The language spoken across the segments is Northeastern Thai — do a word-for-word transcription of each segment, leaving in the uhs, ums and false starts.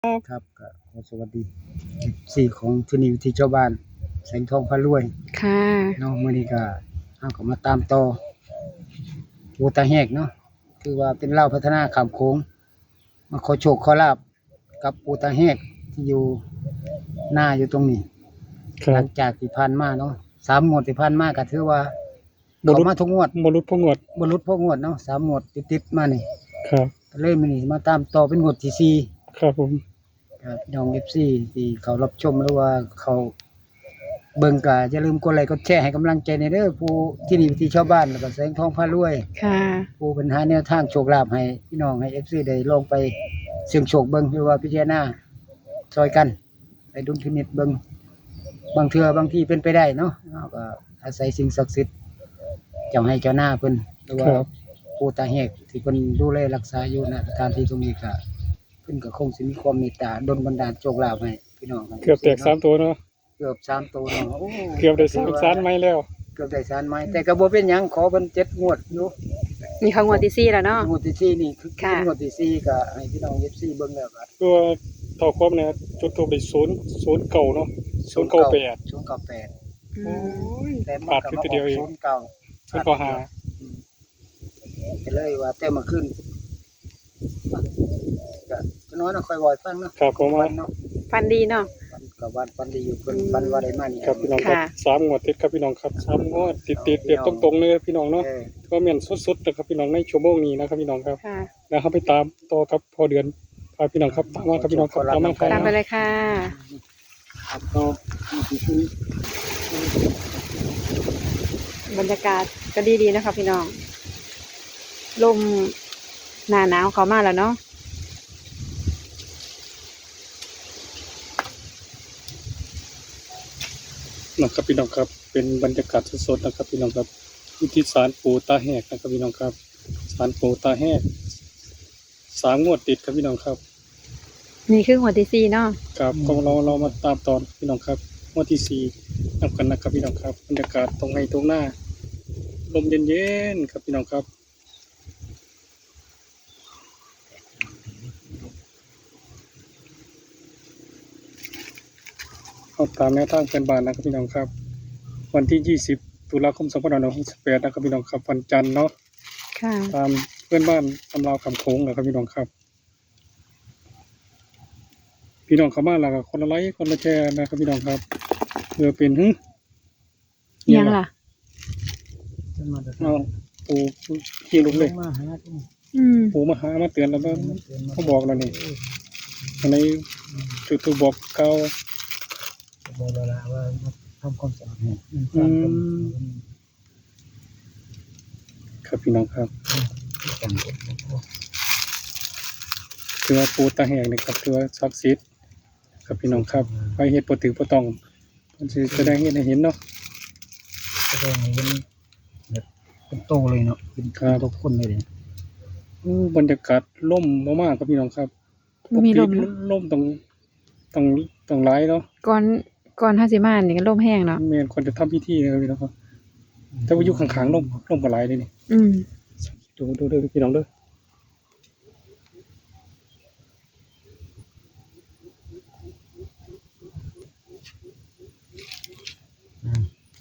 ครับ ก็ขอสวัสดี เอฟซี ของที่นี่ วิถีชาวบ้าน แสงทองพารวย ค่ะ เนาะ มื้อนี้ก็ เฮาก็มาตามต่อ ปู่ตาแหกเนาะ คือว่าเป็นลาวพัฒนาข้ามโขง มาขอโชคขอลาภกับปู่ตาแหกที่อยู่นาอยู่ตรงนี้ ครับ หลังจากที่ผ่านมาเนาะ สามงวดที่ผ่านมาก็ถือว่า บ่หลุด เข้ามาทุกงวด บ่หลุดพวกงวด บ่หลุดพวกงวดเนาะ สามงวดติดๆมานี่ ครับ ก็เลยมื้อนี้มาตามต่อเป็นงวดที่สี่ ครับผม ครับ พี่น้อง เอฟซี ที่เขารับชมหรือว่าเขาเบิ่งก็อย่าลืมกดไลค์กดแชร์ให้กำลังใจแหน่เด้อ ผู้ที่นี่ วิถีชาวบ้าน แล้วก็แสงทองพารวย ค่ะ ผู้เพิ่นหาแนวทางโชคลาภให้พี่น้อง ให้ เอฟซี ได้ลองไปเสี่ยงโชคเบิ่ง หรือว่าพิจารณาซอยกัน ไปดุลพินิจเบิ่ง บางเทื่อบางทีเป็นไปได้เนาะ เฮาก็อาศัยสิ่งศักดิ์สิทธิ์ เจ้าไฮ่เจ้านาเพิ่น หรือว่า ครับ ปู่ตาแหกที่เพิ่นดูแลรักษาอยู่ ณ สถานที่ตรงนี้ก็ เพิ่นก็คงสิมีความเมตตาดลบันดาลโชคลาภให้พี่น้อง เกือบแตกสามตัวเนาะ เกือบสามตัวเนาะ โอ้ เกือบได้สร้างศาลใหม่แล้ว เกือบได้ศาลใหม่ แต่ก็บ่เป็นหยัง ขอเพิ่นเจ็ดงวดอยู่ นี่เข้างวดที่สี่แล้วเนาะ งวดที่สี่นี่คือ ค่ะ งวดที่สี่ก็ให้พี่น้อง เอฟซี เบิ่งแล้วก็ ตัวเท่าความเนี่ย จุดธูปได้ศูนย์ ศูนย์เก้าเนาะ ศูนย์เก้าแปด ศูนย์เก้าแปด อืม โอ้ย แต่มันก็มาออก พลาดแค่ตัวเดียวเอง ศูนย์เก้า ศูนย์เก้าห้า อืม ก็เลยว่าแต่เมื่อคืน ก็จะนอนนะ ค่อยเว้าให้ฟังเนาะ ครับผม ฝันเนาะ ฝันดีเนาะ ฝันก็ว่าฝันดีอยู่ เพิ่น อืม ฝันว่าได้มานี่ ครับพี่น้องครับ ค่ะ สามงวดติดครับพี่น้องครับ สามงวดติดๆ เออ แบบตรงๆเลยพี่น้องเนาะ เออ ถือว่าแม่นสุดๆนะครับพี่น้อง ในชั่วโมงนี้นะครับพี่น้องครับ ค่ะ แล้วเราไปตามต่อกับพ่อเดือน พาพี่น้องครับ ตามมาครับพี่น้องครับ ตามมาครับ ตามไปเลยค่ะ ครับ ก็ บรรยากาศก็ดีๆนะคะพี่น้อง ลมหน้าหนาวเข้ามาแล้วเนาะ นะครับพี่น้องครับ เป็นบรรยากาศสดๆนะครับพี่น้องครับ อยู่ที่ศาลปู่ตาแหกนะครับพี่น้องครับ ศาลปู่ตาแหก สามงวดติดครับพี่น้องครับ นี่คืองวดที่สี่เนาะ ครับ อืม ก็เรา เรามาตามต่อพี่น้องครับ งวดที่สี่นำกันนะครับพี่น้องครับ บรรยากาศตรงไฮ่ตรงนา ลมเย็นๆครับพี่น้องครับ เอาตามแนวทางเพื่อนบ้านนะครับพี่น้องครับ วันที่ยี่สิบตุลาคมสองพันห้าร้อยหกสิบแปดนะครับพี่น้องครับ วันจันทร์เนาะ ค่ะ ตามเพื่อนบ้านตามลาวข้ามโขงนะครับพี่น้องครับ พี่น้องเข้ามาแล้วก็คนละไลค์คนละแชร์นะครับพี่น้องครับ เพื่อเป็น หึ อิหยังล่ะ เอา ปู่ขี้ลุกเลย ลงมาหา อืม ปู่มาหามาเตือนแล้วก็ มาเตือนมา เขาบอกแล้วนี่ เออ อันนี้ อืม จุดธูปบอกกล่าว บอกแล้วล่ะว่ามาทำความสะอาดให้ อืม ครับพี่น้องครับ อืม คือว่าปู่ตาแหกนี่ครับ คือว่าศักดิ์สิทธิ์ครับพี่น้องครับ อืม ไปเฮ็ดบ่ถือบ่ต้อง เพิ่นสิแสดงเฮ็ดให้เห็นเนาะ แสดงให้เห็นแบบเป็นโตเลยเนาะ เป็น ครับ เป็นตัวคนเลยเนี่ย โอ้ บรรยากาศลมบ่มากครับพี่น้องครับ บ่มีลมเนาะ ลมต้อง ต้อง ต้องหลายเนาะ ก่อน ก่อนเฮาสิมานี่ก็ลมแฮงเนาะ แม่น ก่อนจะทำพิธีนะครับพี่น้องครับ แต่ว่าอยู่ข้างๆ ลม ลมก็หลายเลยนี่ อืม ดู ดู ดู พี่น้องเด้อ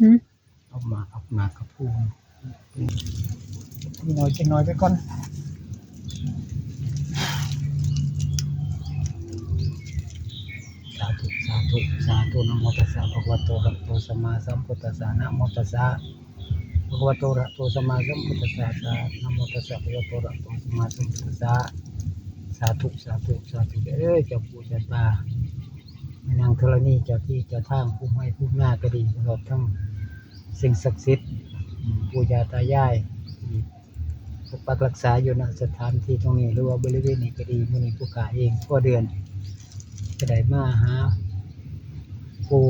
อืม เอาหมาก เอาหมากกับพลู กินหน่อย กินหน่อยไปก่อน สาธุ สาธุ สาธุ นะโมตัสสะ ภะคะวะโต อะระหะโต สัมมาสัมพุทธัสสะ นะโมตัสสะ ภะคะวะโต อะระหะโต สัมมาสัมพุทธัสสะ นะโมตัสสะ ภะคะวะโต อะระหะโต สัมมาสัมพุทธัสสะ สาธุ สาธุ สาธุ เอ้ย เจ้าปู่เจ้าตา แม่นางธรณี เจ้าที่เจ้าทาง ภูมิให้ภูมินาก็ดี ตลอดทั้งสิ่งศักดิ์สิทธิ์ ปู่ย่าตายาย ที่ปกปักรักษาอยู่ ณ สถานที่ตรงนี้ หรือว่าบริเวณนี้ก็ดี มื้อนี้ผู้ข้าเอง พ่อเดือน ก็ได้มาหา ปู่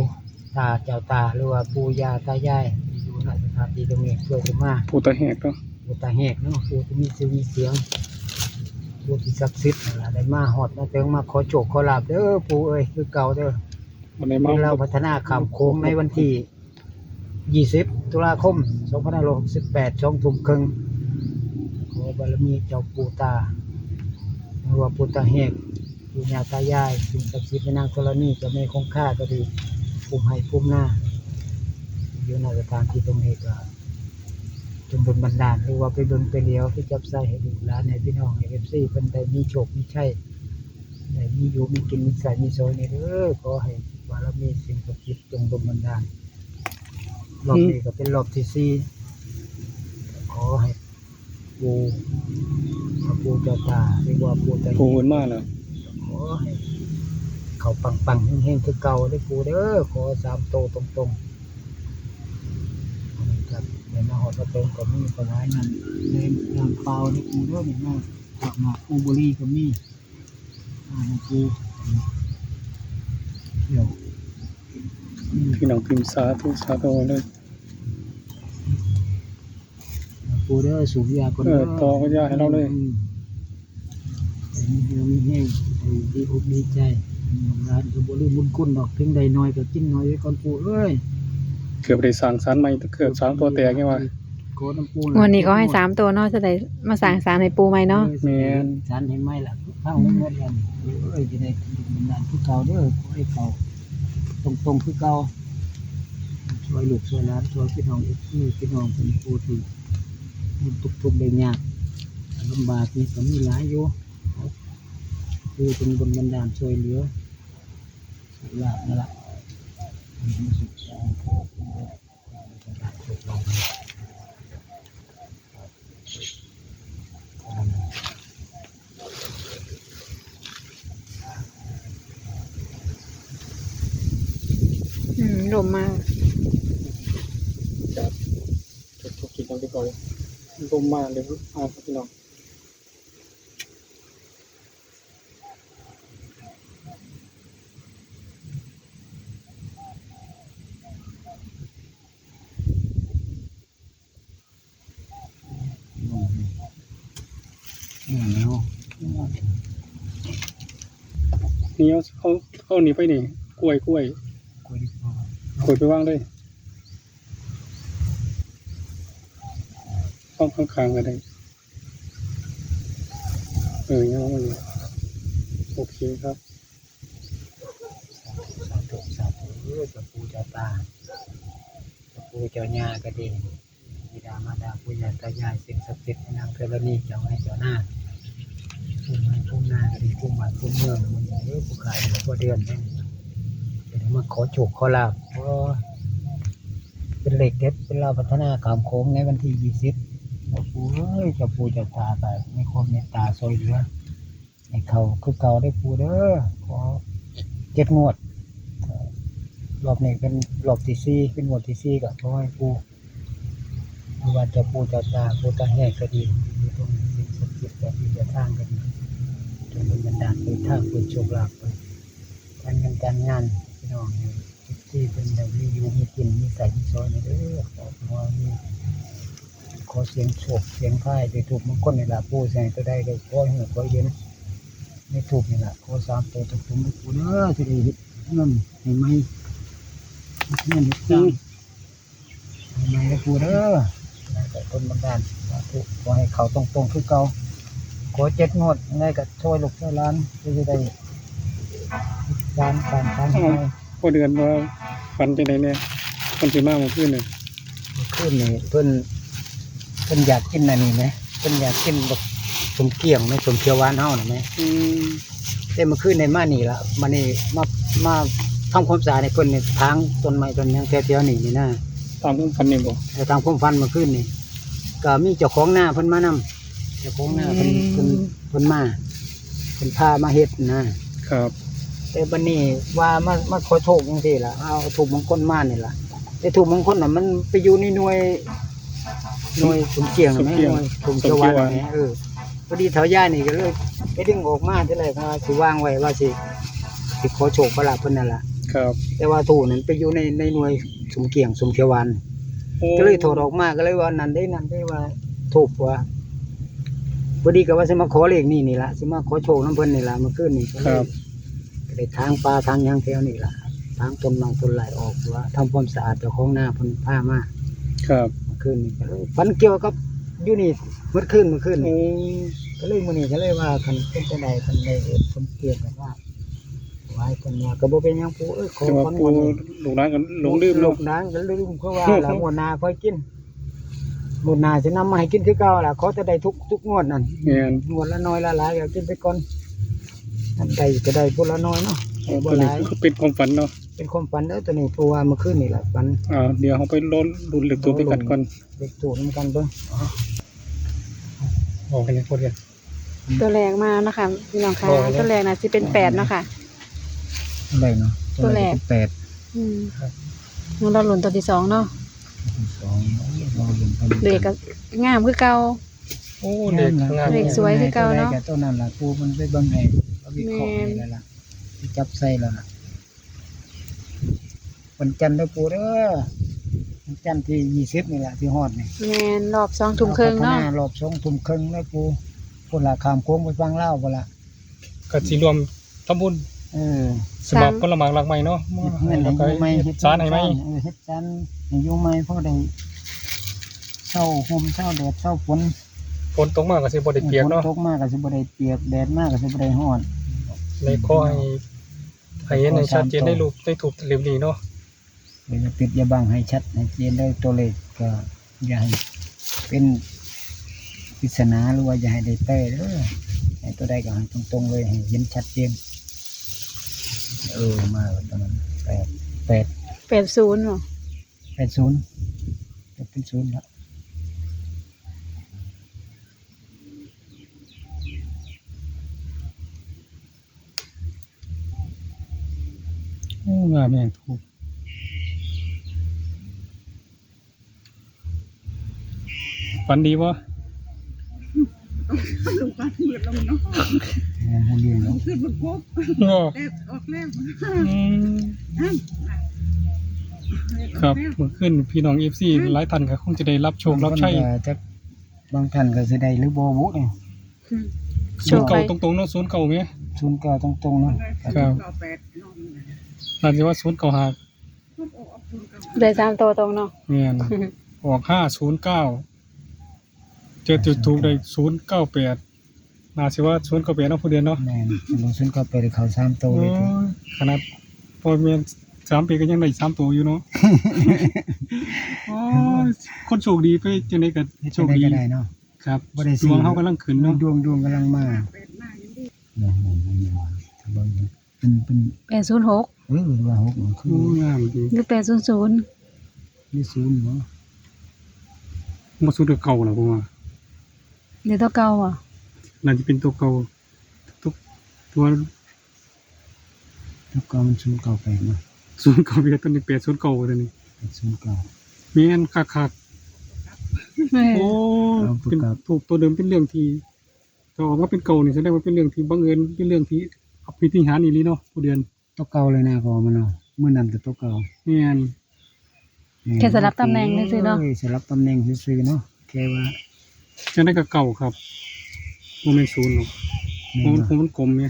ตาเจ้าตา หรือว่าปู่ย่าตายายที่อยู่ ณ สถานที่ตรงนี้ เพื่อจะมา ปู่ตาแหกเนาะ ปู่ตาแหกเนาะ ปู่ที่มีชื่อมีเสียง ปู่ที่ศักดิ์สิทธิ์นั่นล่ะ ได้มาฮอดมาถึง มาขอโชคขอลาภเด้อปู่เอ้ย คือเก่าเด้อ วันนี้มา เป็นลาวพัฒนาข้ามโขงในวันที่ยี่สิบตุลาคมสองพันห้าร้อยหกสิบแปด สองทุ่มครึ่ง ขอบารมีเจ้าปู่ตา หรือว่าปู่ตาแหก ปู่ย่าตายาย สิ่งศักดิ์สิทธิ์ แม่นางธรณี เจ้าแม่คงคาก็ดี ภูมิไฮ่ภูมินา อยู่ในสถานที่ตรงนี้ก็ จงดลบันดาล หรือว่าไปเบิ่งไปเหลียว ไปจับใส่ให้ลูกหลาน ให้พี่น้อง ให้ เอฟซี เพิ่นได้มีโชคมีชัย ได้มีอยู่มีกิน มีใช้มีสอยนี่เด้อ ขอให้บารมีสิ่งศักดิ์สิทธิ์จงดลบันดาล รอบนี้ก็เป็นรอบที่สี่ ขอให้ ปู่ พระปู่เจ้าตา หรือว่าปู่ตา ปู่เพิ่นมาแล้ว ขอให้ เข้าปังๆ เฮงๆ คือเก่าเด้อปู่เด้อ ขอสามโตตรงๆ ครับ เดี๋ยวมาฮอดมาเติมก็มีถวายน้ำ น้ำเปล่าเด้อปู่เด้อ นี่มา ดอกหมากปู่บุหรี่ก็มี อ่า ปู่ เดี๋ยว พี่น้องพิมพ์สาธุ สาธุเลย ปู่เด้อ สูบยาก่อน เออ เด้อ ต่อก็ยาให้เราเลย อืม ให้มีแฮง มีแฮง ให้ดีอกดีใจ อืม หลานก็บ่ลืมบุญคุณดอก ถึงได้น้อยก็กินน้อยไว้ก่อนปู่เอ้ย เกือบได้สร้างศาลใหม่ เกือบสามตัวแตกยังว่า ขอน้ำปู่ งวดนี้ขอให้สามตัวเนาะ จะได้มาสร้างศาลให้ปู่ใหม่เนาะ เออ แม่น ศาลให้ใหม่ล่ะ ทั้งหมดแล้ว ปู่เอ้ย จะได้บุญนานคือเก่าเด้อ ขอให้เข้าตรงๆ คือเก่า ช่วยลูกช่วยหลาน ช่วยพี่น้อง เอฟซี พี่น้องเป็นผู้ที่ มันทุกข์ๆ ได้ยาก ลำบากนี่ก็มีหลายอยู่ คือเป็นบุญบันดาลช่วยเหลือ ลาภนั่นล่ะ อืม ลมมา ครับ ทุกๆ กิจกรรมที่เขา ลมมาเลย อ่า พี่น้อง นี่แล้ว นี่เอา เอา เอานี่ไปนี่ กล้วย กล้วย กล้วยดีกว่า กล้วยไปวางเลย เอาข้างๆ ก็ได้ เออ ยังเอาไว้อยู่ โอเคครับ สาธุ สาธุ เออ เจ้าปู่เจ้าตา เจ้าปู่เจ้าย่าก็ดี บิดามารดา ปู่ย่าตายาย สิ่งศักดิ์สิทธิ์ แม่นางธรณี เจ้าไฮ่เจ้านา ภูมิไฮ่ภูมินาก็ดี ภูมิบ้านภูมิเมือง มันเด้อ ผู้ขายก็พอเดือนแม่น เดี๋ยวมาขอโชคขอลาภ ขอ เป็นเลขเด็ด เป็นลาวพัฒนาข้ามโขงในวันที่ยี่สิบ เจ้าปู่เอ้ย เจ้าปู่เจ้าตาก็มีความเมตตาช่วยเหลือ ให้เข้าคือเก่าเด้อปู่เด้อ ขอเจ็ดงวด รอบนี้เป็นรอบที่สี่ เป็นงวดที่สี่ ก็ขอให้ปู่ หรือว่าเจ้าปู่เจ้าตา ปู่ตาแหกก็ดี อยู่ตรงสิ่งศักดิ์สิทธิ์ เจ้าที่เจ้าทางก็ดี จงดลบันดาลเปิดทาง เปิดโชคลาภ เปิดการเงินการงาน พี่น้อง ให้เอฟซี เพิ่นได้มีอยู่มีกิน มีใช้มีสอยนี่เด้อ ขอให้มี ขอเสียงโชคเสียงทาย ได้ธูปมงคลนี่ล่ะ ปู่สิให้ตัวใดก็ขอให้ขอเห็นในธูปนี่ล่ะ ขอสามตัวตรงๆ ปู่เด้อ สิได้เฮ็ดเฮือนให้ใหม่ เฮ็ดเฮือนเฮ็ดซาน อืม ให้ใหม่เด้อปู่เด้อ แล้วก็ดลบันดาล สาธุ ขอให้เข้าตรงๆ คือเก่า ขอเจ็ดงวด ยังไงก็ช่วยลูกช่วยหลาน เพื่อจะได้สร้างบ้านสร้างเฮือน พ่อเดือนว่าฝันจังไดแน่ เพิ่นสิมาเมื่อคืนนี่ เมื่อคืนนี่เพิ่น เพิ่นอยากกินอันนี้แหม เพิ่นอยากกินบักสมเกี้ยงแหม สมเขียวหวานเฮาน่ะแหม อืม แต่เมื่อคืนนี่มานี่ล่ะ มานี่ มา มาทำความสะอาดให้เพิ่นนี่ ถางต้นไม้ต้นหยังแถวๆ นี่นี่นะ ตามความฝันนี่บ่ เออ ตามความฝันเมื่อคืนนี่ ก็มีเจ้าของนาเพิ่นมานำ เจ้าของนาเพิ่น อืม เพิ่น เพิ่นมา เพิ่นพามาเฮ็ดนะ ครับ แต่บัดนี้ว่ามา มาขอโชคจังซี่ล่ะ เอาธูปมงคลมานี่ล่ะ แต่ธูปมงคลน่ะมันไปอยู่ในหน่วย หน่วยสมเกี้ยง สมเกี้ยง แหม หน่วยสมเขียวหวาน สมเขียวหวาน แหม เออ พอดีเฒ่ายายนี่ก็เลยไปดึงออกมาทีแรกว่าสิวางไว้ว่าสิ สิขอโชคขอลาภเพิ่นนั่นล่ะ ครับ แต่ว่าธูปนั้นไปอยู่ใน ในหน่วยสมเกี้ยง สมเขียวหวาน โอ้ ก็เลยถอดออกมา ก็เลยว่านั่นเด้ นั่นเด้ ว่าธูปว่า พอดีก็ว่าสิมาขอเลขนี่นี่ล่ะ สิมาขอโชคนำเพิ่นนี่ล่ะ เมื่อคืนนี่ก็เลย ครับ ก็ได้ถางป่าถางหยังแถวนี่ล่ะ ถางต้นไม้ต้นไร่ออก ว่าทำความสะอาดเจ้าของนาเพิ่นพามา ครับ เมื่อคืนนี่ก็เลยฝันเกี่ยวกับอยู่นี่เมื่อคืน เมื่อคืนนี่ โอ้ ก็เลยมื้อนี้ก็เลยว่าคันเป็นจั่งใดคันได้เฮ็ดเพิ่นเปลี่ยนกันว่า ไหว้เพิ่นว่าก็บ่เป็นหยังปู่เอ้ย ขอ แต่ว่า ขวัญ ปู่ วันนี้ ลูกหลานก็หลงลืมเนาะ ลูกหลานก็ลืม คือว่าล่ะ งวดหน้าค่อยกิน งวดหน้าสินำมาให้กินคือเก่าล่ะ ขอแต่ได้ทุก ทุกงวดนั่น แม่น งวดละน้อยละหลายก็กินไปก่อน อันใดก็ได้ผู้ละน้อยเนาะ เออ บ่ ตัว ห นี้ ลาย คือเป็นความฝันเนาะ เป็นความฝันเด้อตัวนี้ เพราะว่าเมื่อคืนนี่ล่ะฝัน อ่า เดี๋ยวเราไปรอลุ้นเลขทูปด้วยกันก่อน เลขทูปนำกันเบิ่ง ออกกันเลยพอดี ตัวแรกมาเนาะค่ะพี่น้องค่ะ บอกเลย ตัวแรกน่ะสิเป็นแปดเนาะค่ะ อะไรเนาะ ตัวแรก ตัวแรกเป็นแปด อืม ครับ แล้วเราลุ้นตัวที่สองเนาะ ตัวที่สอง เราลุ้นกัน เลขก็งามคือเก่า โอ้ เลขงาม เลขสวยคือเก่าเนาะ ตัวนั้นล่ะ ปู่มันไปเบิ่งให้ เราวิเคราะห์ให้แล้วล่ะ แม่น ที่จับใส่แล้วล่ะ วันจันทร์เด้อปู่เด้อ วันจันทร์ที่ยี่สิบนี่แหละ ที่ฮอดนี่ แม่น รอบสองทุ่มครึ่งเนาะ พัฒนารอบสองทุ่มครึ่งเด้อปู่ พุ่นล่ะ ข้ามโขงไปฝั่งลาวพุ่นล่ะ ก็สิร่วมทำบุญ เออ สมัคร สร้าง ผลหมากรากไม้เนาะ เฮ็ดเฮือนให้อยู่ใหม่ เฮ็ดศาลให้ใหม่ เออ เฮ็ดศาลให้อยู่ใหม่ พอได้เซาห่มเซาแดดเซาฝน ฝนตกมาก็สิบ่ได้เปียกเนาะ ฝนตกมาก็สิบ่ได้เปียก แดดมาก็สิบ่ได้ร้อน เลยขอให้ ให้เห็นให้ชัดเจนในรูป ในทูปเล่มนี้เนาะ เดี๋ยวจะปิดอย่าบังให้ชัดให้เจนได้ตัวเลขก็อย่าให้เป็นปริศนาหรือว่าอย่าให้ได้แปลเด้อ ให้ตัวใดก็ให้ตรงๆเลย ให้เห็นชัดเจน เออ มาแล้วตอนนั้น แปด แปด แปดศูนย์เหรอ แปดศูนย์ เป็นศูนย์ละ โอ้ งามแฮงทูป ฝันดีบ่ ฝันมืดลงเนาะ งามผู้เลี้ยงเนาะ ขึ้นบนกบ บ่ แลบออกแลบ อืม นั่น ครับ เมื่อคืนพี่น้อง เอฟซี หลายท่านก็คงจะได้รับโชครับ รับชัย บางท่านก็จัก บางท่านก็สิได้หรือบ่บุเนี่ย ศูนย์เก้า โชคไป ตรงๆเนาะ ศูนย์เก้าแหม ศูนย์เก้าตรงๆเนาะ ครับ เก้าแปด น่าจะว่าศูนย์เก้าห้า ได้สามตัวตรงเนาะ แม่น ออกห้าศูนย์เก้า เจอจุดถูกได้ศูนย์เก้าแปด น่าสิว่าศูนย์เก้าแปดเนาะ ผู้เดือนเนาะ แม่น ศูนย์เก้าแปดเข้าสามตัวเลย โอ้ย ขนาดพ่อแม่สามปีก็ยังได้สามตัวอยู่เนาะ โอ้ย คนโชคดีไปจังได๋ก็ เฮ็ดจังใด๋ โชคดี ก็ได้เนาะ ครับ บ่ได้ ดวงเฮากำลังขึ้นเนาะ ดวง ดวงกำลังมา เบิ่ง เบิ่ง เบิ่ง เบิ่ง เป็น เป็น แปดศูนย์หก เออ ว่าหกมันคือ โอ้ งามดี หรือ แปดศูนย์ศูนย์ นี่ศูนย์เหรอ บ่ศูนย์ก็เก้าล่ะผมว่า เดี๋ยวตัวเก่าอ่ะ น่าจะเป็นตัวเก่า ตัว ตัว ตัวเก่ามันศูนย์เก้าแปดเนาะ ศูนย์เก้าแปด ตัวนี้ แปดศูนย์เก้า ตัวนี้ แปดศูนย์เก้า แม่นคักๆ แม่น โอ้ เอาประกาศ เป็นถูกตัวเดิม เป็นเรื่องที่ ถ้าออกมาเป็นเก้านี่แสดงว่าเป็นเรื่องที่บังเอิญ เป็นเรื่องที่อภินิหารอีหลีเนาะ ผู้เดือน ตัวเก่าเลยนะ พอมันเนาะ มื้อนั้นก็ตัวเก่า แม่น แม่น แค่สลับตำแหน่งซื่อๆเนาะ เอ้ย สลับตำแหน่งซื่อๆเนาะ แค่ว่า จังได๋ก็เก้าครับ บ่แม่นศูนย์เนาะ แม่น เพราะมัน บ่ เพราะมันกลมไง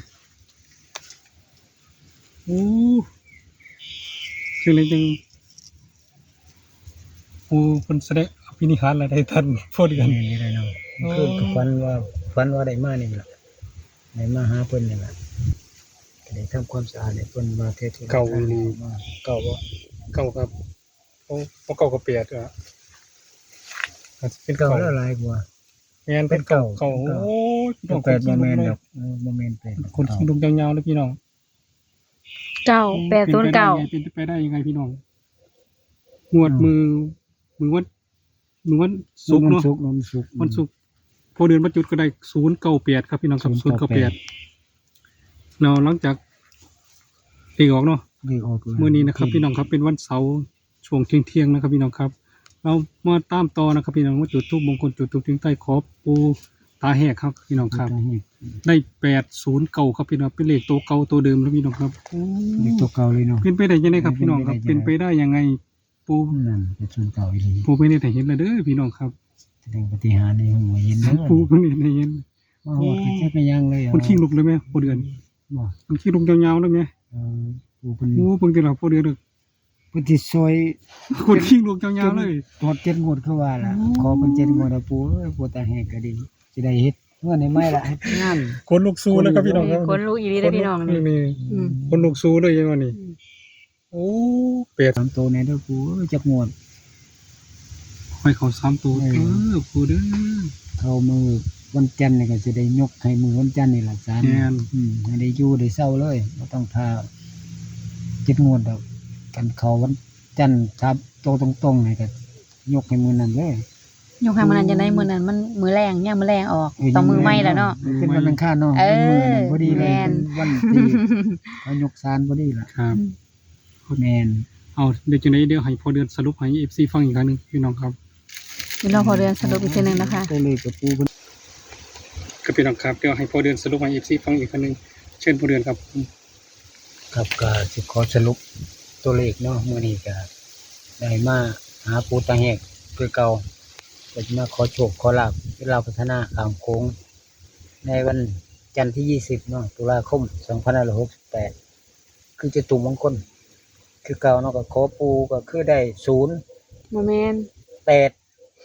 โอ้ จังได๋จัง โอ้ เพิ่นแสดงอภินิหารอะไรได้ทันพอดีกัน แม่นอยู่เลยเนาะ เมื่อคืนก็ฝันว่า ฝันว่าได้มานี่ล่ะ ได้มาหาเพิ่นนี่ล่ะ ก็ได้ทำความสะอาดให้เพิ่นว่าเทศ เก่าอีหลี มา เก่าบ่ เก่าครับ โอ้ บ่เก่าก็แปดอ่ะ อาจจะเป็น เก่า เก่า แล้วหลายกว่า แม่น เป็นเก่า เป็นเก่า เก่า เป็นเก่า โอ้ย พี่น้อง แปด ขนคิงลุกเลย บ่แม่นดอก เออ บ่แม่นแปด ขนคิงลุกยาวๆเลยพี่น้อง เก้าแปดศูนย์เก้า เป็นไปได้ไง เป็นไปได้ยังไงพี่น้อง งวด อืม มื้อ มื้อวัน มื้อวันศุกร์เนาะ วันศุกร์ วันศุกร์ วันศุกร์ พอเดือนวันจุดก็ได้ศูนย์เก้าแปดครับพี่น้องครับ ศูนย์เก้าแปด ศูนย์เก้าแปด แล้วหลังจากเลขออกเนาะ เลขออกแล้ว มื้อนี้นะครับ โอเค พี่น้องครับ เป็นวันเสาร์ ช่วงเที่ยงๆนะครับพี่น้องครับ เรามาตามต่อนะครับพี่น้อง มาจุดธูปมงคล จุดธูปเทียนไต้ขอปู่ตาแหกครับพี่น้องครับ ตาแหก ได้แปดศูนย์เก้าครับพี่น้อง เป็นเลขตัวเก่าตัวเดิมครับพี่น้องครับ โอ้ เลขตัวเก่าเลยเนาะ เป็นไปได้ยังไงครับพี่น้องครับ เป็นไปได้ยังไง เป็นไปได้ยังไง ปู่ นั่น แปดศูนย์เก้าอีหลี ปู่เพิ่นเฮ็ดให้เห็นแล้วเด้อพี่น้องครับ แสดงปาฏิหาริย์ให้เฮาเห็นเด้อ ปู่เพิ่นเฮ็ดให้เห็น มาฮอดก็จักไปยังเลย คนคิงลุกเลยแม่ ปู่เดือน บ่ คนคิงลุกยาวๆเลยแม่ เออ ปู่เพิ่น โอ้ เพิ่นสิหลับปู่เดือนเด้อ เพิ่นสิซอย คนคิงลุกยาวๆเลย ฮอดเจ็ดงวดคือว่าล่ะ โอ้ ขอเพิ่นเจ็ดงวดแล้วปู่เอ้ย ปู่ตาแหกก็ดี สิได้เฮ็ด เมื่อนี้ไม่ละเฮ็ดงาน คนลุกสู้เลยครับพี่น้องครับ คนลุกอีหลีเด้อพี่น้องนี่ นี่ อืม คนลุกสู้เลยยังไงนี่ อืม โอ้ แปด สามตัวเนี่ยเด้อปู่เอ้ย จักงวด ให้เขาสามตัว เออ เออ ปู่เด้อ เข้ามือวันจันทร์นี่ก็สิได้ยกให้มือวันจันทร์นี่ล่ะ สาม แม่น อืม ให้ได้อยู่ได้เซาเลย บ่ต้องท่า เจ็ดงวดดอก คันเข้าวันจันทร์ สามตัวตรงๆ นี่ก็ยกให้มือนั้นเลย ยกให้มื้อนั้นจังได๋ มื้อนั้นมันมื้อแลง ยามมื้อแลงออก เออ ต้องมื้อใหม่แล้วเนาะ มื้อใหม่ เป็นวันอังคารเนาะ เออ มื้อนั้นพอดีเลย แม่น เป็นวันที่เขายกศาลพอดีล่ะ ครับ อืม แม่น เอา เดี๋ยวจังได๋ เดี๋ยวให้พ่อเดือนสรุปให้ เอฟซี ฟังอีกครั้งหนึ่งพี่น้องครับ เดี๋ยวรอพ่อเดือนสรุปอีกทีหนึ่งนะคะ ตัวเลขกับปู่เพิ่น ครับพี่น้องครับ เดี๋ยวให้พ่อเดือนสรุปให้ เอฟซี ฟังอีกครั้งหนึ่ง เชิญพ่อเดือนครับ ครับ ก็สิขอสรุปตัวเลขเนาะ มื้อนี้ก็ได้มาหาปู่ตาแหกคือเก่า ก็สิมาขอโชคขอลาภ เป็นลาวพัฒนาข้ามโขง ในวันจันทร์ที่ยี่สิบเนาะ ตุลาคม สองพันห้าร้อยหกสิบแปด คือเจ้าตุ่มมงคล คือเก่าเนาะ ก็ขอปู่ก็คือได้ศูนย์ บ่แม่น แปด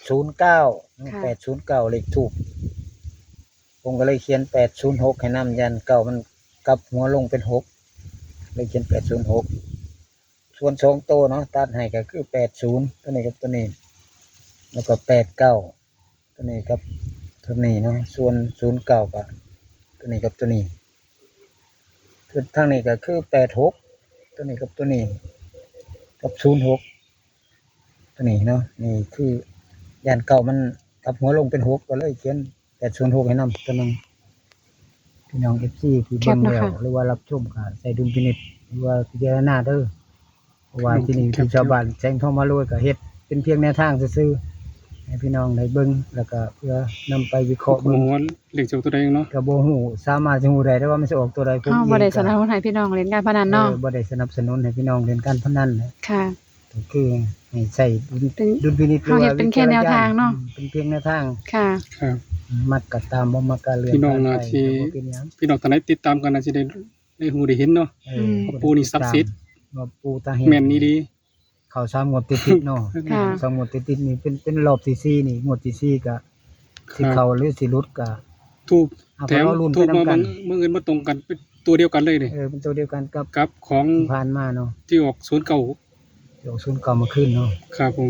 ศูนย์เก้า ค่ะ แปดศูนย์เก้า เลขธูป ผมก็เลยเขียน แปดศูนย์หก ให้นำ ย่านเก้ามันกลับหัวลงเป็น หก เลยเขียน แปดศูนย์หก ส่วนสองตัวเนาะ ตัดให้ก็คือ แปดศูนย์ ตัวนี้กับตัวนี้ แล้วก็ แปดเก้า ตัวนี้กับตัวนี้เนาะ ส่วน ศูนย์เก้า ก็ตัวนี้กับตัวนี้ คือทางนี้ก็คือ แปดหก ตัวนี้กับตัวนี้ กับ ศูนย์หก ตัวนี้เนาะ นี่คือย่านเก้ามันกลับหัวลงเป็น หก ก็เลยเขียน แปดศูนย์หก ให้นำตัวหนึ่ง พี่น้อง เอฟซี ที่เบิ่งแล้ว แคปนะคะ หรือว่ารับชมก็ใช้ดุลพินิจ หรือว่าพิจารณาเด้อ เพราะว่าที่นี่ แคป ที่ชาวบ้านแสงทองมารวยก็เฮ็ดเป็นเพียงแนวทางซื่อๆ ให้พี่น้องได้เบิ่ง แล้วก็เพื่อนำไปวิเคราะห์เบิ่ง ว่าเลขจะออกตัวใดเนาะ ก็บ่ฮู้ สามารถสิฮู้ได้ แต่ว่ามันสิออกตัวใด ผม เฮาบ่ได้ เองก็ สนับสนุนให้พี่น้องเล่นการพนันเนาะ เออ บ่ได้สนับสนุนให้พี่น้องเล่นการพนันนะ ค่ะ ก็คือให้ใช้ดุล เป็น ดุลพินิจ เฮาเฮ็ดเป็นแค่แนวทางเนาะ หรือว่าวิจารณญาณ อืม เป็นเพียงแนวทาง ค่ะ ครับ มักก็ตาม บ่มักก็เลื่อน พี่น้อง ผ่านไป น่าสิ ก็บ่เป็นหยัง พี่น้องท่านใดติดตามกันน่าสิได้ ได้ฮู้ได้เห็นเนาะ เออ อืม ว่าปู่นี่ศักดิ์สิทธิ์ ว่าปู่ตาแหก แม่นอีหลี เข้าสามงวดติดๆเนาะ ค่ะ สามงวดติดๆนี่เป็น เป็นรอบที่สี่นี่ งวดที่สี่ก็สิ ครับ เข้าหรือสิหลุดก็ ธูป เอา แถม ก็รอลุ้น ธูป ไปนำกัน มาบัง บังเอิญมาตรงกัน เป็นตัวเดียวกันเลยนี่ เออ เป็นตัวเดียวกันกับ กับของ ที่ผ่านมาเนาะ ที่ออก ศูนย์เก้า ที่ออก ศูนย์เก้า เมื่อคืนเนาะ ครับผม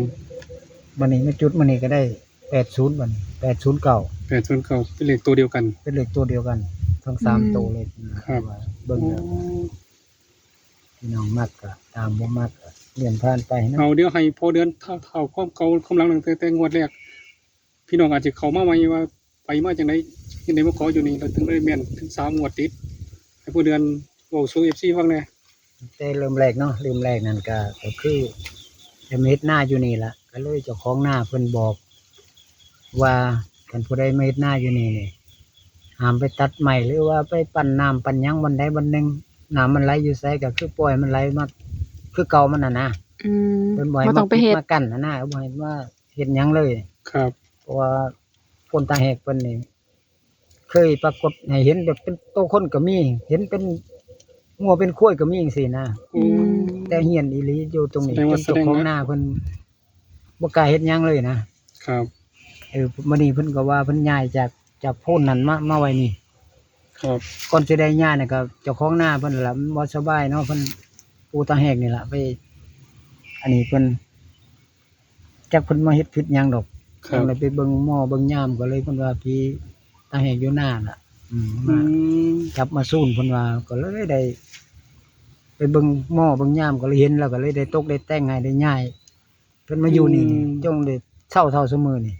บัดนี้มาจุดมื้อนี้ก็ได้ แปดศูนย์ บัดนี้ แปดศูนย์เก้า แปดศูนย์เก้า เป็นเลขตัวเดียวกัน เป็นเลขตัวเดียวกัน ทั้งสาม อืม ตัวเลยนะ ครับ ว่าเบิ่งแล้ว โอ้ พี่น้องมักก็ตาม บ่มักก็เลื่อนผ่านไปเนาะ เอา เดี๋ยวให้พ่อเดือนเล่า เล่าความเก่าความหลังตั้งแต่ แต่งวดแรก พี่น้องอาจจะเข้ามาใหม่ว่าไปมาจังได๋ จังได๋มาขออยู่นี่ แล้วถึงได้แม่นถึงสามงวดติด ให้พ่อเดือนเว้าสู่ เอฟซี ฟังแหน่ แต่เริ่มแรกเนาะ เริ่มแรกนั่นก็ ก็คือจะมาเฮ็ดนาอยู่นี่ล่ะ ก็เลยเจ้าของนาเพิ่นบอกว่า คันผู้ใดมาเฮ็ดนาอยู่นี่นี่ ห้ามไปตัดไม้ หรือว่าไปปั่นน้ำปั่นหยังบ่อนใดบ่อนหนึ่ง น้ำมันไหลอยู่ไสก็คือปล่อยมันไหลมาคือเก่ามันน่ะนะ อืม เพิ่นบ่ให้ บ่ต้องไปเฮ็ด มาปิดมากั้นน่ะนะ บ่ให้มาเฮ็ดหยังเลย ครับ เพราะว่าคนตาแหกเพิ่นนี่ เคยปรากฏให้เห็นแบบเป็นโตคนก็มี เห็นเป็นงัวเป็นควายก็มีจังซี้นะ อืม แต่เฮี้ยนอีหลีอยู่ตรงนี้ แสดงว่า จนเจ้าของนาเพิ่นบ่กล้าเฮ็ดหยังเลยนะ ครับ เออ มื้อนี้เพิ่นก็ว่าเพิ่นย้ายจาก จากโพนนั่นมา มาไว้นี่ ครับ ก่อนสิได้ย้ายน่ะก็เจ้าของนาเพิ่นนั่นล่ะ มันบ่สบายเนาะ เพิ่น ปู่ตาแหกนี่ล่ะ ไป อันนี้เพิ่น จักเพิ่นมาเฮ็ดผิดหยังดอก ครับ เพิ่นเลยไปเบิ่งหมอเบิ่งยาม ก็เลยเพิ่นว่าผีตาแหกอยู่นาน่ะ อืม อืม มาจับมาซูน เพิ่นว่า ก็เลยได้ ไปเบิ่งหมอเบิ่งยาม ก็เลยเห็น แล้วก็เลยได้ตกได้แต่งให้ได้ย้าย เพิ่นมาอยู่นี่ อืม จนได้เฒ่า เฒ่าซุมื้อนี่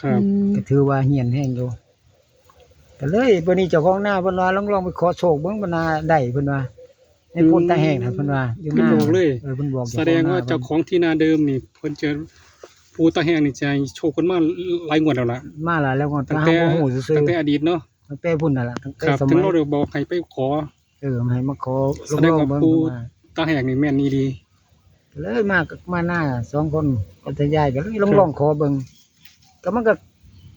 ครับ อืม ก็ถือว่าเฮี้ยนแฮงอยู่ ก็เลยบัดนี้เจ้าของนาเพิ่นว่า ลอง ลองไปขอโชคเบิ่ง เพิ่นว่าได้ เพิ่นว่า ในโพนตาแหกน่ะ เพิ่นว่า อยู่ เพิ่นบอกเลย เออ เพิ่นบอก แสดงว่าเจ้าของที่นาเดิมนี่ เพิ่นจะ ปู่ตาแหกนี่จะให้โชคเพิ่นมาหลายงวดแล้วล่ะ มาหลายแล้วงวด ตั้งแต่ แต่เฮาบ่ฮู้ซื่อๆ ตั้งแต่อดีตเนาะ ตั้งแต่พุ้นนั่นล่ะ ตั้งแต่ ครับ สมัย ถึงเราได้บอกให้ไปขอ เออ ให้มาขอ แสดงว่า ลองๆเบิ่ง ปู่ เพิ่นว่า ตาแหกนี่แม่นอีหลี เลยมากับ มาหน้าสองคนกับตายาย ก็เลยลอง ครับ ลองขอเบิ่ง ก็มันก็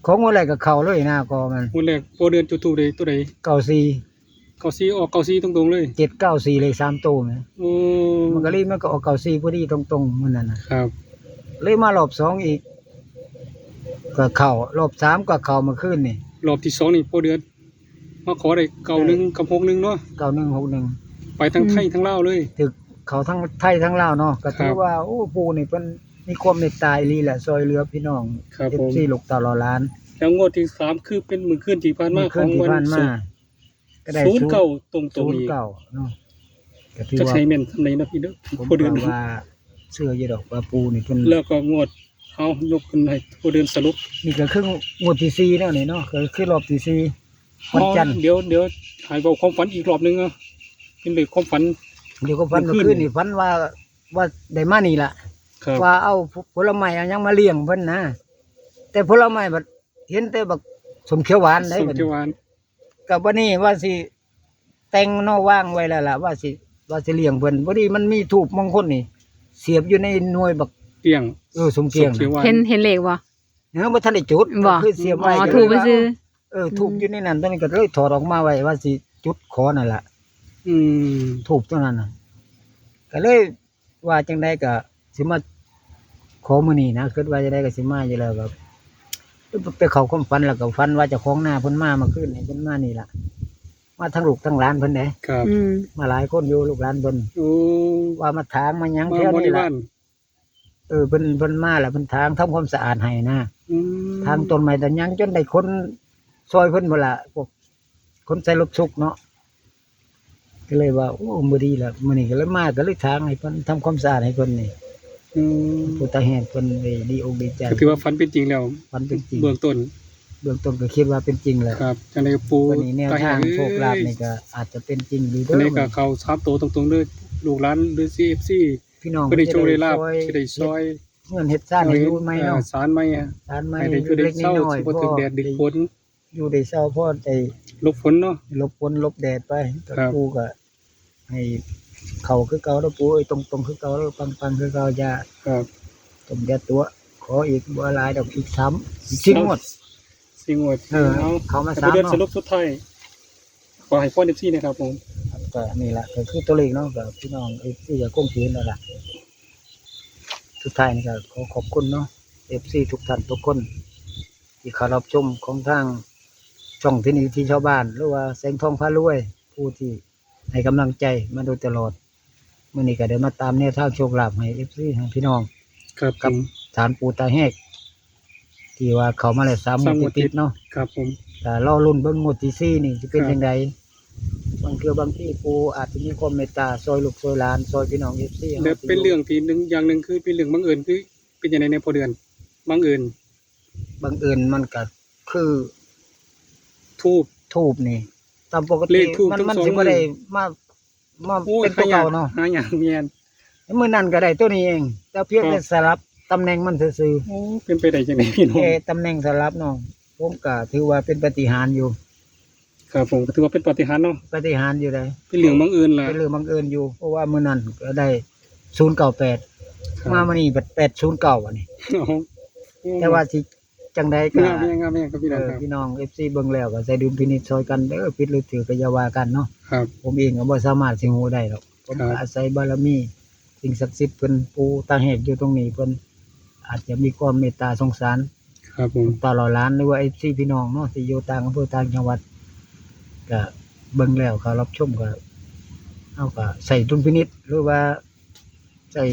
ของงวดแรกก็เข้าเลยนะ ก็มัน งวดแรกพ่อเดือนจุดธูปได้ตัวใด เก้าสี่ เก้าสี่ ออก เก้าสี่ ตรงๆเลย เจ็ดเก้าสี่ เลขสามตัวแหม โอ้ มันก็เลย มันก็ออก เก้าสี่ พอดีตรงๆมื้อนั้นน่ะ ครับ เลยมารอบสองอีก ก็เข้า รอบสามก็เข้าเมื่อคืนนี่ รอบที่สองนี่พ่อเดือน มาขอได้เก้าหนึ่งกับหกหนึ่งเนาะ เก้าหนึ่งหกหนึ่ง ไปทั้งไทย อืม ทั้งลาวเลย ถืกเขาทั้งไทยทั้งลาวเนาะ ก็ถือ ครับ ว่า โอ้ ปู่นี่เพิ่นมีความเมตตาอีหลีแหละ ซอยเหลือพี่น้อง ครับผม เอฟซี ลูกเต้าเหล่าหลาน แล้วงวดที่สามคือเป็นมื้อคืนที่ผ่านมา มื้อคืนที่ผ่านมา ของวันศุกร์ ก็ได้ ศูนย์เก้า ตรงๆ อีก ศูนย์เก้าเนาะ ก็ถือ จัก ว่า สิให้แม่นส่ำใดเนาะพี่เด้อ ผม พ่อเดือน ก็ว่าเชื่ออยู่ดอกว่าปู่นี่เพิ่น แล้วก็งวด เอายกขึ้นให้พ่อเดือนสรุป นี่ก็คืองวดที่สี่แล้วนี่เนาะ ก็คือรอบที่สี่ วันจันทร์ อ๋อ เดี๋ยว เดี๋ยวให้เว้าความฝันอีกรอบหนึ่งเนาะ เป็นเรื่องความฝัน เดี๋ยวความฝัน เมื่อคืน เมื่อคืนนี่ฝันว่า ว่าได้มานี่ล่ะ ครับ ว่าเอาผลไม้เอาหยังมาเลี้ยงเพิ่นนะ แต่ผลไม้บัดเห็นแต่บักส้มเขียวหวานได้ ส้มเขียวหวาน บัดนี้ ก็บัดนี้ว่าสิแต่งเนาะ วางไว้แล้วล่ะ ว่าสิ ว่าสิเลี้ยงเพิ่น พอดีมันมีธูปมงคลนี่ เสียบอยู่ในหน่วยบัก เตี้ยง เออ ส้มเตี้ยง ส้มเขียวหวาน เห็น เห็นเลขบ่ เออ บ่ทันได้จุด บ่ คือเสียบไว้ อ๋อ ก็เลยว่า ธูปไปซื้อ เออ ธูป อืม อยู่ในนั้น ตอนนี้ก็เลยถอดออกมาไว้ ว่าสิจุดขอนั่นล่ะ อืม ธูปตัวนั้นน่ะ ก็เลย ว่าจั่งใดก็สิมาขอมื้อนี้นะ คิดว่าจั่งใดก็สิมาอยู่แล้ว ก็ไปเข้าความฝัน แล้วก็ฝันว่าเจ้าของนาเพิ่นมาเมื่อคืนนี่ เพิ่นมานี่ล่ะ มาทั้งลูกทั้งหลานเพิ่นเด้ ครับ อืม มาหลายคนอยู่ ลูกหลานเพิ่น โอ้ ว่ามาถางมาหยัง มา แถวนี้ล่ะ บริวาร เออ เพิ่น เพิ่นมาแล้ว เพิ่นถางทำความสะอาดให้นะ อืม ถางต้นไม้ต้นหยัง จนได้ขนซอยเพิ่นหมดล่ะ พวกขนใส่รถสุกเนาะ ก็เลยว่า โอ้ มื้อดีละ มื้อนี้ก็เลยมา ก็เลยถางให้เพิ่น ทำความสะอาดให้เพิ่นนี่ อืม ปู่ตาแหกเพิ่นได้ดีอกดีใจ ก็ถือว่าฝันเป็นจริงแล้ว ฝันเป็นจริง เบื้องต้น เบื้องต้นก็คิดว่าเป็นจริงแล้ว ครับ จั่งใดก็ปู่ วันนี้แนวทาง ตาแหกเอ้ย โชคลาภนี่ก็อาจจะเป็นจริงอยู่เด้อ อันนี้ก็เข้าสามตัวตรงๆเด้อ ลูกหลานหรือ ซี เอฟ ซี พี่น้อง เพิ่นได้โชคได้ลาภ เพิ่นจะได้ซอย สิได้ซอย เฮ็ดเฮือนเฮ็ดซานให้อยู่ใหม่เนาะ เอ่อ ศาลใหม่อะ ศาลใหม่ ให้ได้อยู่เล็กๆน้อยๆ สิบ่ถูกแดด พอ ถูกฝน อยู่ได้เซา พอได้หลบฝนเนาะ หลบฝนหลบแดดไป ครับ ปู่ก็ให้เข้าคือเก่าเด้อปู่เอ้ย ตรงๆคือเก่าเด้อ ปังๆคือเก่า อย่า ครับ ต้องอย่าตั๋ว ขออีกบ่หลายดอก อีกสาม อีกสี่งวด สี่งวด เออ เอา เข้ามา ให้ สาม เดือน เนาะ สรุปสุดท้าย ขอให้พร เอฟซี นะครับผม ก็นี่ล่ะ ก็คือตัวเลขเนาะ ก็พี่น้อง เอฟซี ก็คงสิเห็นแล้วล่ะ สุดท้ายนี่ก็ขอขอบคุณเนาะ เอฟซี ทุกท่านทุกคน ที่เข้ารับชมของทางช่องที่นี่ที่ชาวบ้าน หรือว่าแสงทองพารวย ผู้ที่ให้กำลังใจมาโดยตลอด มื้อนี้ก็ได้มาตามแนวทางโชคลาภให้ เอฟซี ให้พี่น้อง ครับ กับ ผม ศาลปู่ตาแหก ที่ว่าเข้ามาแล้วสามงวด สามงวดติด ติดๆเนาะ ครับผม ก็รอลุ้นเบิ่งงวดที่สี่นี่สิเป็น ครับ จั่งใด บางเทื่อบางทีปู่อาจจะมีความเมตตาซอยลูกซอยหลาน ซอยพี่น้อง เอฟซี แบบเป็นเรื่องที่หนึ่ง อย่างหนึ่งคือเป็นเรื่องบังเอิญ คือเป็นจั่งใดแน่พ่อเดือน บังเอิญ บังเอิญมันก็คือ ธูป ธูปนี่ ตามปกติ เลขธูป มัน ทั้ง มัน สอง สิบ่ได้ มือ มา มา โอ้ย เป็นตัวเก่าเนาะ หายาก หายาก แม่น มื้อนั้นก็ได้ตัวนี้เอง แต่เพียง ครับ แต่สลับตำแหน่งมันซื่อๆ โอ้ เป็นไปได้จั่งใดพี่น้อง เอ่อ ตำแหน่งสลับเนาะ ผมก็ถือว่าเป็นปาฏิหาริย์อยู่ ครับผม ก็ถือว่าเป็นปาฏิหาริย์เนาะ ปาฏิหาริย์อยู่เด้ เป็นเรื่องบังเอิญล่ะ เป็นเรื่องบังเอิญอยู่ เพราะว่ามื้อนั้นก็ได้ ศูนย์เก้าแปด ครับ มามื้อนี้ แปดศูนย์เก้า อันนี้ โอ้โห แต่ว่าสิ จั่งใดก็ งามแฮง งามแฮงครับพี่น้อง เออ ครับ พี่น้อง เอฟซี เบิ่งแล้วก็ใช้ดุลพินิจซอยกันเด้อ ผิดหรือถูกก็อย่าว่ากันเนาะ ครับ ผมเองก็บ่สามารถสิฮู้ได้หรอก ผมก็ ครับ อาศัยบารมีสิ่งศักดิ์สิทธิ์เพิ่น ปู่ตาแหกอยู่ตรงนี้ เพิ่นอาจจะมีความเมตตาสงสาร ครับผม ตาหล่อหลาน หรือว่า เอฟซี พี่น้องเนาะ ที่อยู่ต่างอำเภอต่างจังหวัด ก็เบิ่งแล้วก็รับชมก็ เฮาก็ใช้ดุลพินิจ หรือว่า ใช้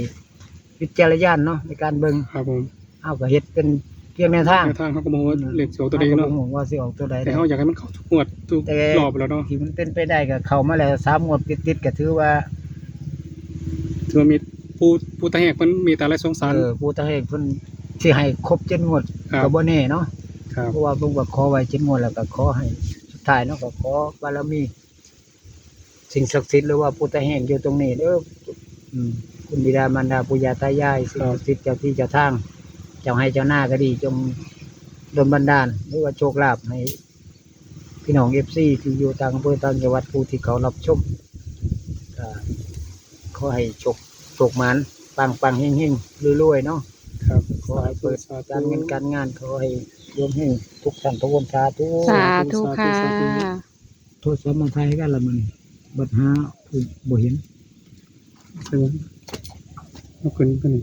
วิจารณญาณเนาะในการเบิ่ง ครับผม เฮาก็เฮ็ดเป็นเพียงแนวทาง แนวทาง เฮาก็บ่ฮู้ว่า อืม เลขสิออกตัวใดเนาะ เฮาก็บ่ฮู้ว่าสิออกตัวใด แต่เฮาอยากให้มันเข้าทุกงวดทุก แต่ รอบแล้วเนาะ ที่มันเป็นไปได้ก็เข้ามาแล้วสามงวดติดๆ ก็ถือว่า ถือว่ามีปู่ ปู่ตาแหกเพิ่นเมตตาและสงสาร เออ ปู่ตาแหกเพิ่นสิให้ครบเจ็ดงวด ครับ ก็บ่แน่เนาะ ครับ เพราะว่าเพิ่นก็ขอไว้เจ็ดงวด แล้วก็ขอให้สุดท้ายเนาะ ก็ขอบารมี สิ่งศักดิ์สิทธิ์หรือว่าปู่ตาแหกอยู่ตรงนี้เด้อ อืม คุณบิดามารดาปู่ย่าตายาย ครับ สิ่งศักดิ์สิทธิ์เจ้าที่เจ้าทาง เจ้าไฮ่เจ้านาก็ดี จงดลบันดาล หรือว่าโชคลาภให้ พี่น้อง เอฟซี ที่อยู่ต่างอำเภอต่างจังหวัด ผู้ที่เขารับชม ก็ขอให้โชค โชคหมาน ปังๆ เฮงๆ รวยๆ เนาะ ครับ ขอให้เปิด สาธุ สาธุ การเงินการงาน ขอให้ดวงเฮงทุกท่านทุกคน สาธุ สาธุ สาธุ ค่ะ สาธุ โทรศัพท์มาถ่ายกันละมื้อนี้ บัดหาผู้บ่เห็น เออ เอาขึ้นไปนี่